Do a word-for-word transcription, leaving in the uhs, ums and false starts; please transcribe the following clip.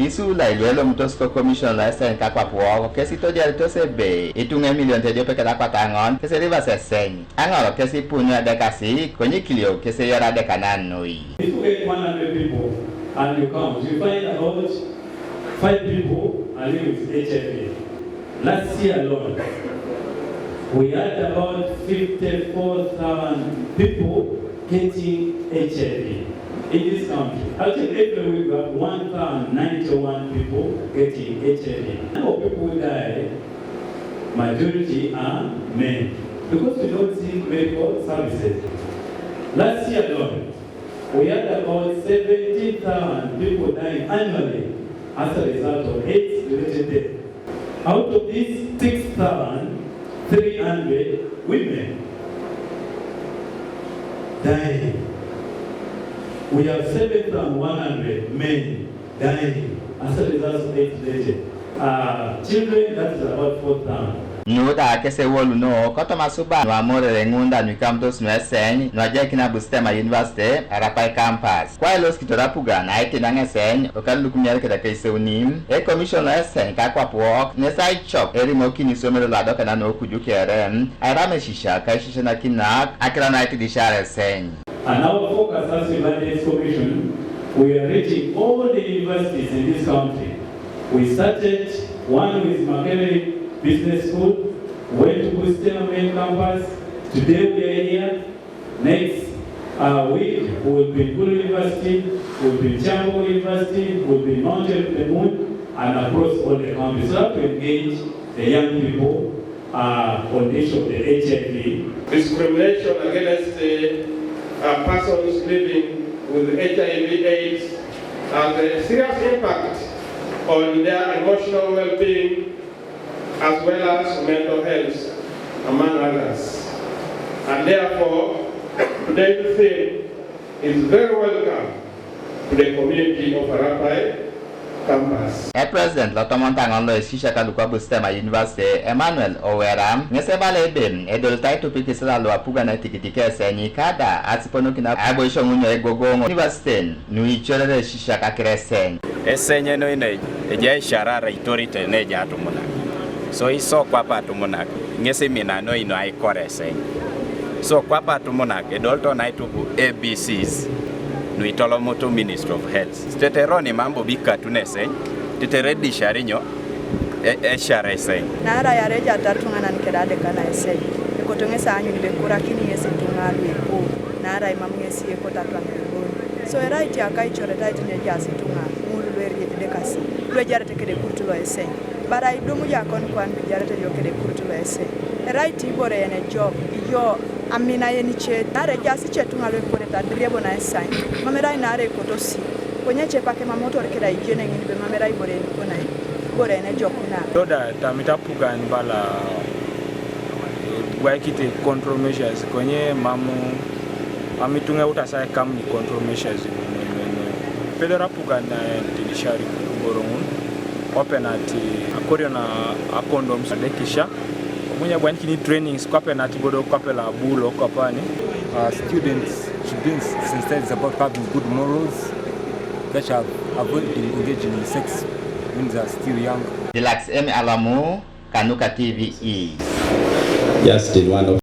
Isuula iluelomtos ko commission lo eseny ka akwap wok kesi itodiaritos ebe ituŋa emilion ediope keda akwat aŋon kesi erivas eseny. Aŋor kesi ipunu edekasi konye ikilio kesi eyar adeka na noi. If you get one hundred people and you count, you find about five people are living with H I V. Last year alone, we had about fifty-four thousand people getting H I V in this country. Actually, every week we have one thousand ninety-one people getting H I V. Number of people who die, majority are men, because we don't seek medical services. Last year alone, we had about seventeen thousand people dying annually as a result of AIDS-related death. Out of these, six thousand three hundred women dying. We have seven thousand one hundred men dying as a result of AIDS-related. Uh, children, that is about four thousand. Nu da kesi ewoluno kotoma asuban nu amorere ŋun da nu ikamutos nu eseny nu ajaikin Busitema University Arapai Campus. Kwa ilosikitor apugan aitinaŋ eseny okaru lukumiar keda keiseuni, ekomision lo eseny ka akwap wok ŋes aicok erimokin isomero lo adokena nu okuju kere airam esisia ka isisianakinak akiro na aitidisiar eseny. And our focus as Evangelist Commission, we are reaching all the universities in this country. We started one with Makerere Business School, went to Busitema main campus. Today we are here. Next uh, week, we will be in Gulu University, we will be in Kyambogo University, we will be in Mount Elgon, and across all the counties. So that we engage the young people uh, on the issue of the H I V. Discrimination against uh, uh, persons living with H I V AIDS has a serious impact on their emotional well-being as well as mental health, among others. And therefore, today's theme is very welcome to the community of Arapai Campus. E president lo tomon taŋon lo esisia ka lukwa Busitema University, Emmanuel Owera, ŋes ebala ebe edolito aitupik isila lu apugan aitikitiki eseny kada asiponokin aboisio ŋun egogoŋ university nu icorere esisia ka akiro eseny. Eseny noi ne ejai aisiar arai itorite ne ejai atumunak. So iso kwap atumunak ŋes imina noi nu aikor eseny. So kwap atumunak edolito na aitubu A B Cs nu itolomutu Ministry of Health. Tetere oni mam bobo ikatun eseny, tetere edisiari nyo? E- Esiar eseny. Naarai areja tatuŋanan keda adeka na eseny, ekoto ŋes aanyun be ikorakini ŋes ituŋa lu ipu, naarai mam ŋes ekoto atwaŋ ebon. So erai tiaka icoretait ne ejaas ituŋa ŋul lu eriet edekasi, lu ejarete kede ekurt lo eseny. Bara idumu yakon kwan lu ijarete edio kede ekurt lo eseny. Erai ti ibore yen ejok, ijo amina yen ice, naarai ejaas ice ituŋa lu epuorete adiriebo na eseny, mam erai naarai ekotosi. Konye ece pak emamotor keda ijen ŋin be mam erai ibore yen ikonai, ibore yen ejok na. Doda tamit apugan bala ebwaikite control measures, konye mam, mam ituŋa eutas aikamu ni control measures. Pedor apugan na judiciary kuboro ŋun, kwape nat akorio na akondoms adekisia, omunye bwanikini trainings kwape nat bodo kwape la bulo kwapani. Uh, students should be sensitized about having good morals, such as avoiding engaging in sex when they are still young. Dilax Emi Alamu, Kanuka T V East. Justin, one of